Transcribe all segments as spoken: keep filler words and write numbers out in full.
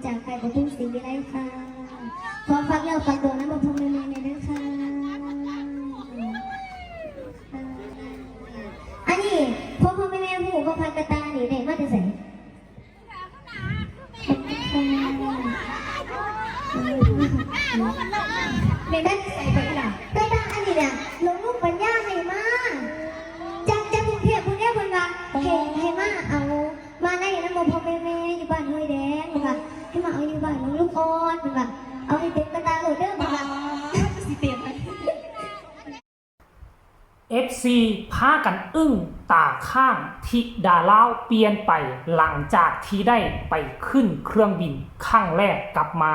จากค่ายประตูศรีวิไลค่ะ ขอฝากเนื้อฝากตัวนำพ่อพ่อแม่แม่แหน่เด้อค่ะ อันนี้พ่อพ่อแม่แม่ฮู้บ่คะ กระต่ายนี่ได้มาแต่ไส แม่นได้ใส่ไปล่ะ กระต่ายอันนี้เนี่ย หลวงลุงปัญญาให้มา จาก จากกรุงเทพฯ พุ้นเด้ เพิ่นว่า ให้ ให้มาเอา มาในนำพ่อพ่อแม่แม่อยู่บ้านห้วยแดง เพิ่นว่า ให้มาเอาอยู่บ้านหลวงลุงอ่อน เพิ่นว่า เอาให้เต็มกระต่ายโลดเด้อ เพิ่นว่า ป๊าด สิเต็มไหม เอฟซี พากันอึ้งตาค้าง ธิดาลาวเปลี่ยนไป หลังจากที่ได้ไปขึ้นเครื่องบินครั้งแรกกลับมา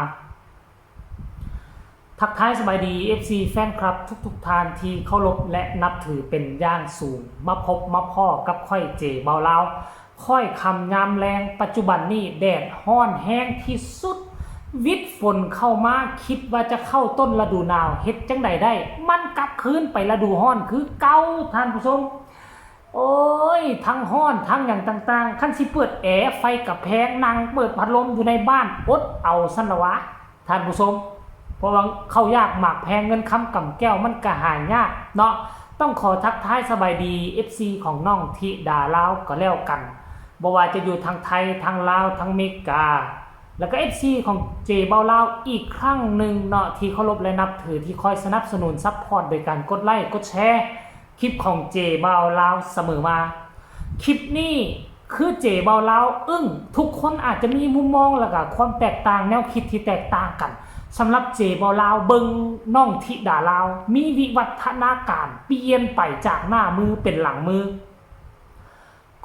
ทักทายสบายดี เอฟซี แฟนคลับทุกๆท่านที่เคารพและนับถือเป็นอย่างสูง มาพบมาพ้อกับข้อย เจ บ่าวลาว ค่อยค่ำยามแลง ปัจจุบันนี้แดดร้อนแฮงที่สุด วิดฝนเข้ามา คิดว่าจะเข้าต้นฤดูหนาว เฮ็ดจั่งใดได้ มันกลับคืนไปฤดูร้อนคือเก่า ท่านผู้ชม โอ้ย ทั้งร้อนทั้งหยังต่างๆ คันสิเปิดแอร์ ไฟกะแพง นั่งเปิดพัดลมอยู่ในบ้าน อดเอาซั้นละวะ ท่านผู้ชม เพราะว่าข้าวยากหมากแพง เงินคำกำแก้วมันกะหายากเนาะ ต้องขอทักทายสบายดี เอฟซี ของน้องธิดาลาวก็แล้วกัน บ่ว่าจะอยู่ทางไทย ทางลาว ทางเมกา แล้วก็ เอฟซี ของ เจ บ่าวลาว อีกครั้งหนึ่งเนาะ ที่เคารพและนับถือ ที่คอยสนับสนุนซัพพอร์ตโดยการกดไลค์กดแชร์คลิปของ เจ บ่าวลาว เสมอมา คลิปนี้คือ เจ บ่าวลาว อึ้ง ทุกคนอาจจะมีมุมมองแล้วก็ความแตกต่าง แนวคิดที่แตกต่างกัน สำหรับ เจ บ่าวลาว เบิ่งน้องธิดาลาว มีวิวัฒนาการเปลี่ยนไปจากหน้ามือเป็นหลังมือ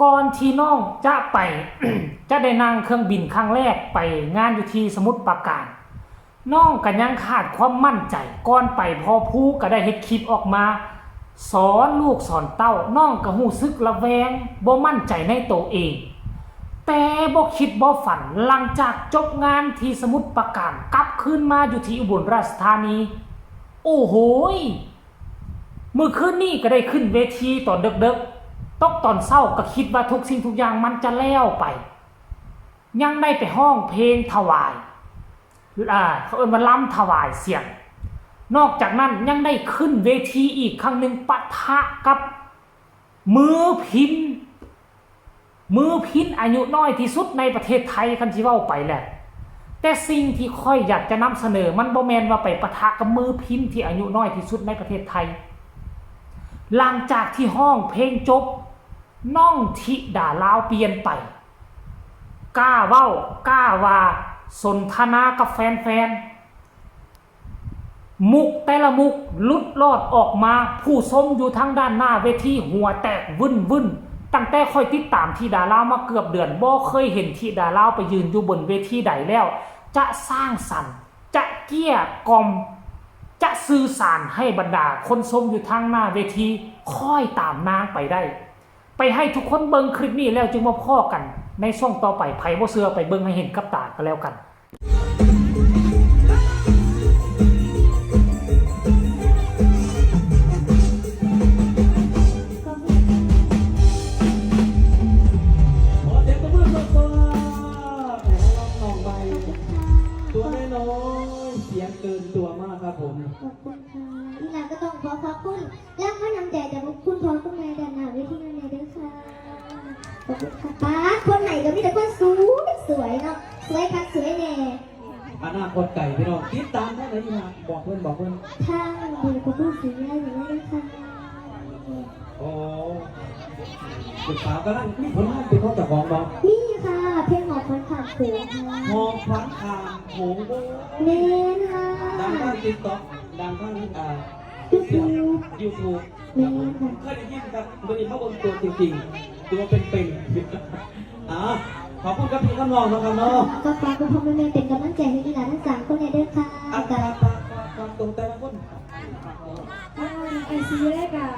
ก่อนที่น้องจะไป จะได้นั่งเครื่องบินครั้งแรกไปงานอยู่ที่สมุทรปราการ น้องก็ยังขาดความมั่นใจ ก่อนไปพ่อผู้ก็ได้เฮ็ดคลิปออกมา สอนลูกสอนเต้า น้องก็รู้สึกระแวง บ่มั่นใจในตัวเอง แต่บ่คิดบ่ฝัน หลังจากจบงานที่สมุทรปราการ กลับคืนมาอยู่ที่อุบลราชธานี โอ้โหย มื้อคืนนี้ก็ได้ขึ้นเวทีตอนเดิกๆ ตกตอนเช้าก็คิดว่าทุกสิ่งทุกอย่างมันจะแล้วไป ยังได้ไปร้องเพลงถวาย อ่า เขาเอิ้นว่ารำถวายเสียง นอกจากนั้นยังได้ขึ้นเวทีอีกครั้งหนึ่ง ปะทะกับมือพิณ มือพิณอายุน้อยที่สุดในประเทศไทย คันสิเว้าไปแหละ แต่สิ่งที่ข้อยอยากจะนำเสนอ มันบ่แม่นว่าไปปะทะกับมือพิณที่อายุน้อยที่สุดในประเทศไทย หลังจากที่ร้องเพลงจบ น้องธิดาลาวเปลี่ยนไป กล้าเว้า กล้าว่า สนทนากับแฟนๆ มุกแต่ละมุกหลุดลอดออกมา ผู้ชมอยู่ทางด้านหน้าเวทีหัวแตกวึ่นๆ ตั้งแต่ข้อยติดตามธิดาลาวมาเกือบเดือน บ่เคยเห็นธิดาลาวไปยืนอยู่บนเวทีใดแล้ว จะสร้างสรรค์ จะเกลี้ยกล่อม จะสื่อสารให้บรรดาคนชมอยู่ทางหน้าเวทีคอยตามนางไปได้ ไปให้ทุกคนเบิ่งคลิปนี้แล้วจึงมาพ้อกันในช่วงต่อไป ไผบ่เชื่อไปเบิ่งให้เห็นกับตาก็แล้วกัน ขอเสียงตบมือส่วนตัวให้น้องๆใหม่ ตัวน้อยๆ เสียงเกินตัวมากครับผม ขอบคุณค่ะ อีหลาก็ต้องขอขอบคุณ และก็น้ำใจจากคุณพ่อคุณแม่ด้านหน้าเวทีนั่นเองด้วยค่ะ ขอบคุณค่ะ ป๊าด คนไหนก็มีแต่คนสวยสวยเนาะ สวยคักสวยแน่ อนาคตไกลพี่น้อง ติดตามได้ไหนอีหลา บอกเพิ่น บอกเพิ่น ทางเบอร์ประตูสีแดงอยู่แล้วนะคะ โอ้ ลูกสาวกำลังมีผลงานเป็นของเจ้าของบ่ นี่ค่ะ เพลงหอบขวัญข้ามโขงค่ะ หอบขวัญข้ามโขง โอ้ แม่นค่ะ ดังทาง TikTok ดังทาง อ่า YouTube YouTube แม่นค่ะ เคยได้ยินครับ วันนี้มาเบิ่งตัวจริงๆ ตัวเป็นๆ อ่า ขอบคุณครับพี่ครับน้องนะครับเนาะ ก็ฝากคุณพ่อแม่เป็นกำลังใจให้อีหลานทั้งสามคนเลยเด้อค่ะ อ่ะ ฝาก ฝาก ฝาก ฝากตัวแต่ละคน ค่ะ ไอซีแรกอะ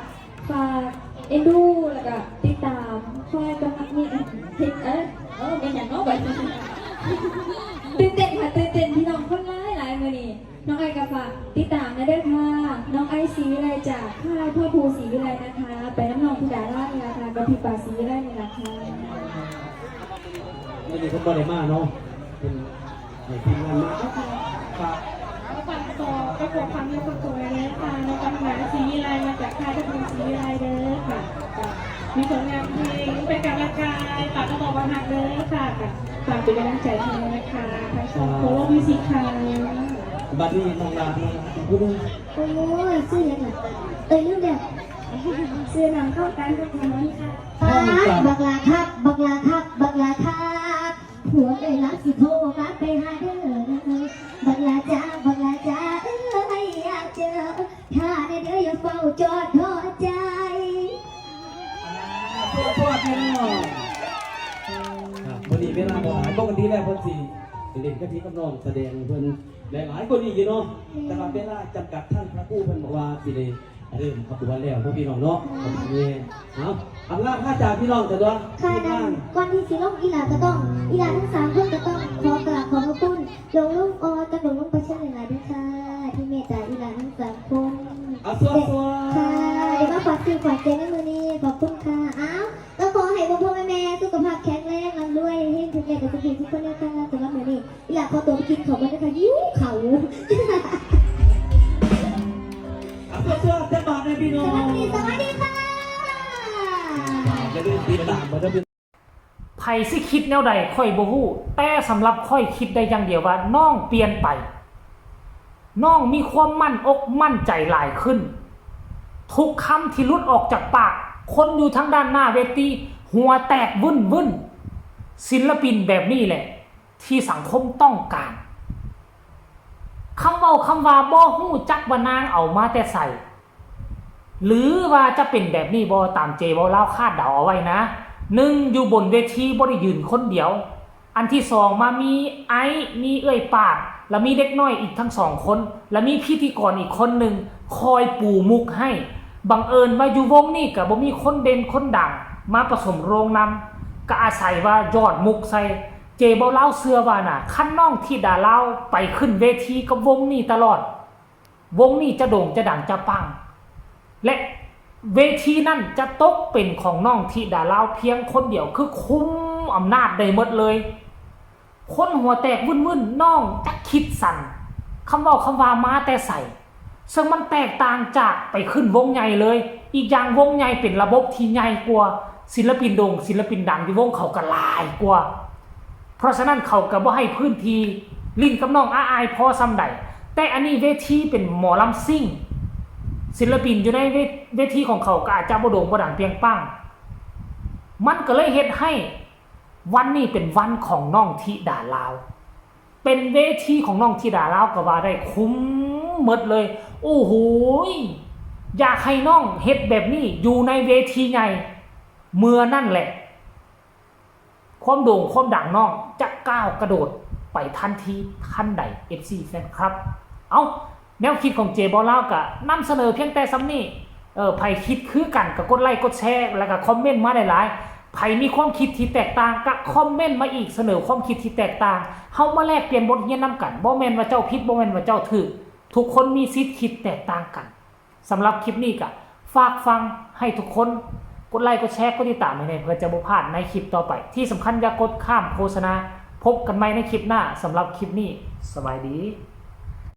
ฝากเอ็นดู แล้วก็ติดตาม คอยกำลังมี เอ้ย เออ เป็นอย่างเนาะ บัดนี้ ตื่นเต้นค่ะ ตื่นเต้น พี่น้องคนหลายหลายมื้อนี้ น้องไอก็ฝากติดตามนะเด้อค่ะ น้องไอศรีวิไลจากค่ายพ่อภูศรีวิไลนะคะ ไปนำน้องธิดาลาวนี่ล่ะค่ะ กับพี่ปาศรีวิไลนี่ล่ะค่ะ มื้อนี้เพิ่นบ่ได้มาเนาะ เพิ่น ให้ทีมงานมาครับ ฝากตัวก็ขอความเนื้อฝากตัวเลยค่ะ น้องปัญหาศรีวิไลมาจากค่ายเพชรบุรีศรีวิไลเด้อค่ะ มีผลงานเพลงเป็นกำลังใจฝากกระบอกวันหักเด้อค่ะ ฝากเป็นกำลังใจให้นะคะทางช่องโคโลมิวสิกค่ะ บัดนี้น้องลาน้องลาคุณผู้ชม โอ้ยชื่อยังไงเอ้ยลืมแล้วชื่อน้องเข้ากันกับถนนค่ะ เข้ากัน บักลาครับ บักลาครับ บักลาครับผัวเอ้ยรักสิโทรมาไปหาเด้อบักลาจ้าบักลาจ้าเอ้ยอยากเจอถ้าในเด้ออย่าเฝ้าจอดทอใจ ตัวตัวแน่นอนครับวันนี้เวลาบ่หลายปกติแล้วเพิ่นสิเล่นกะทิกับน้องแสดงเพิ่นหลายๆคนนี้อยู่เนาะแต่ว่าเวลาจำกัดท่านพระครูเพิ่นบอกว่าสิได้เริ่มขบวนแล้วพวกพี่น้องเนาะนี่เอาอำนาจพระจากพี่น้องแต่ว่า ค่ะ ที่ ดั บ้าง น ก่อนที่สิลงอีหลาก็ต้องอีหลาทั้งสามคนก็ต้องขอกราบขอบพระคุณหลวงลุงออดกับหลวงลุงประเชิญหลายๆด้วยค่ะที่เมตตาอีหลาทั้งสามคน เอาส่วนส่วน ค่ะเดี๋ยวมาฝากซื้อฝากแจกในมือนี้ขอบคุณค่ะอ้าวก็ขอให้พ่อพ่อแม่แม่สุขภาพแข็งแรงร่ำรวยเฮงทุกอย่างกับสุขีทุกคนนะคะสำหรับมือนี้อีหลาขอตัวไปกินของมันนะคะหิวเขา เอาส่วนส่วนแต่บาทในพี่น้อง สวัสดีสวัสดีค่ะ อย่าลืมติดตามมาด้วย ไผสิคิดแนวใดข้อยบ่ฮู้ แต่สำหรับข้อยคิดได้อย่างเดียวว่าน้องเปลี่ยนไป น้องมีความมั่นอกมั่นใจหลายขึ้น ทุกคำที่หลุดออกจากปาก คนอยู่ทางด้านหน้าเวทีหัวแตกวึ่นวึ่นๆ ศิลปินแบบนี้แหละ ที่สังคมต้องการ คำเว้าคำว่าบ่ฮู้จักว่านางเอามาแต่ไส หรือว่าจะเป็นแบบนี้บ่ตามเจเว้าลาวคาดเดาเอาไว้นะ หนึ่ง อยู่บนเวทีบ่ได้ยืนคนเดียว อันที่สอง มามีไอซ์มีเอื้อยปาด แล้วมีเด็กน้อยอีกทั้งสองคน แล้วมีพิธีกรอีกคนหนึ่งคอยปูมุกให้ บังเอิญว่าอยู่วงนี้ก็บ่มีคนเด่นคนดัง มาผสมโรงนำ ก็อาศัยว่ายอดมุกใส่ เจเว้าลาวเชื่อว่านะ คันน้องธิดาลาวไปขึ้นเวทีกับวงนี้ตลอด วงนี้จะโด่งจะดังจะปัง และเวทีนั่นจะตกเป็นของน้องธิดาลาวเพียงคนเดียว คือคุมอำนาจได้หมดเลย คนหัวแตกวุ่นๆ น้องจักคิดสั่น คำเว้าคำว่ามาแต่ไส ซึ่งมันแตกต่างจากไปขึ้นวงใหญ่เลย อีกอย่างวงใหญ่เป็นระบบที่ใหญ่กว่า ศิลปินโด่ง ศิลปินดังอยู่วงเขาก็หลายกว่า เพราะฉะนั้นเขาก็บ่ให้พื้นที่เล่นกับน้องอาอายพอส่ำใด แต่อันนี้เวทีเป็นหมอลำซิ่ง ศิลปินอยู่ในเวเวทีของเขาก็อาจจะบ่โด่งบ่ดังเปรียงปัง มันก็เลยเฮ็ดให้วันนี้เป็นวันของน้องธิดาลาว เป็นเวทีของน้องธิดาลาวก็ว่าได้ คุมหมดเลย โอ้โหย อยากให้น้องเฮ็ดแบบนี้อยู่ในเวทีใหญ่ เมื่อนั่นแหละ ความโด่งความดังน้องจะก้าวกระโดดไปทันทีทันใด เอฟซี แฟนคลับ เอ้า แนวคิดของเจเว้าลาวก็นำเสนอเพียงแต่ส่ำนี้ เออ ไผคิดคือกันก็กดไลค์กดแชร์ แล้วก็คอมเมนต์มาหลายๆ ไผมีความคิดที่แตกต่างก็คอมเมนต์มาอีก เสนอความคิดที่แตกต่าง เฮามาแลกเปลี่ยนบทเรียนนำกัน บ่แม่นว่าเจ้าผิด บ่แม่นว่าเจ้าถูก ทุกคนมีสิทธิ์คิดแตกต่างกัน สำหรับคลิปนี้ก็ฝากฟังให้ทุกคนกดไลค์กดแชร์กดติดตามให้แหน่เพื่อจะบ่พลาดในคลิปต่อไป ที่สำคัญอย่ากดข้ามโฆษณา พบกันใหม่ในคลิปหน้า สำหรับคลิปนี้ สบายดี